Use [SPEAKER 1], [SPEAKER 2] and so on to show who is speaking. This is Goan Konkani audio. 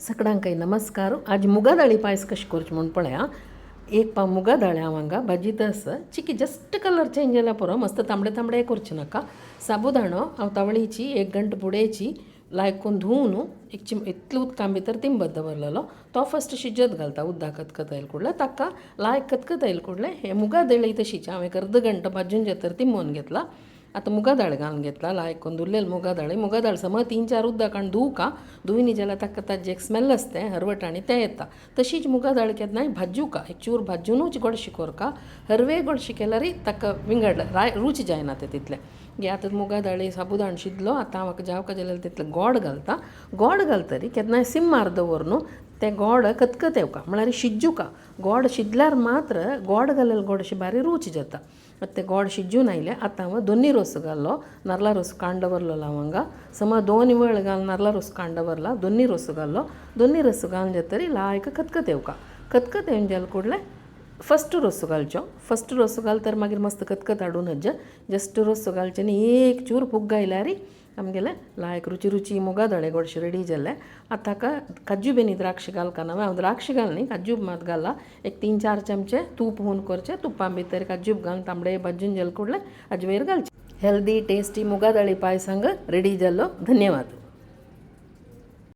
[SPEAKER 1] सगळ्यांकय नमस्कार. आज मुगा दाळी पायस कशें करचें म्हूण पळया. एक पाव मुगा दाळी हांव हांगा भाजीत आसा. चिकी जस्ट कलर चेंज जाल्यार पुरो, मस्त तांबडे तांबडे करचें नाका. साबुदाणो हांव तवळीची एक गंट बुडयची लायकून धुवन एक चिम इतले उदकां भितर तिंबत दवरलेलो. तो फस्ट शिजत घालता उदक खतखत येयल कुडले. ताका लायक खतखत येयल कुडले हे मुगा दाळी तशीच हांव एक अर्द घंटो भाजून जातर तिंबोवन घेतला. आतां मुगा दाळ घालून घेतला लायकून धुल्लेली मुगा दाळी. मुगा दाळ समज 3-4 उदकान धुवका. धुयनी जाल्यार ताका ताजें एक स्मेल आसता हरवट आनी तें येता. तशीच मुगा दाळ केन्नाय भाजूका, एक चूर भाजूनूच गोडशी कोरका. हरवे गोडशी केल्यार ताका विंगड राय रूच जायना ते तितले. गे आतां मुगा दाळी साबुदाण शिजलो. आतां हांव जावका जाल्यार तितलें गोड घालता. गोड घालतरी केन्नाय सिम्मार दवर न्हू, तें गोड खतखत येवका म्हळ्यार शिज्जुका. गोड शिजल्यार मात्र गोड घालेलें गोडशें बारी रूच जाता. आतां तें गोड शिजून आयलें. आतां हांव दोनी रोस घालो. नाल्ला रोस काण दवरलेलो हांव हांगा. समज 2 वेळ घाल नाल्ला रोस काण दवरला. दोनी रोस घालो. दोनी रोस घालून जातरी लायक खतखत येवका. खतखत येवन जालें कुडलें फस्ट रोस घालचो. फस्ट रोस घालतर मागीर मस्त खतखत हाडून जस्ट रोस घालचें आनी एक चूर फुग घायल्यार आमगेलें लायक रुची रुची मुगा दाळे गोडशें रेडी जालें. आतां ताका काजू बेनी द्राक्ष घालकाना हांव द्राक्ष घालनी, काजू मात घाला. एक 3-4 चमचे तूप हून करचें. तुपां भितर काजू घालून तांबडे भाजून जाले कुडले हाजे वयर घालचें. हेल्दी टेस्टी मुगा दाळी पायस हांगा रेडी जालो. धन्यवाद.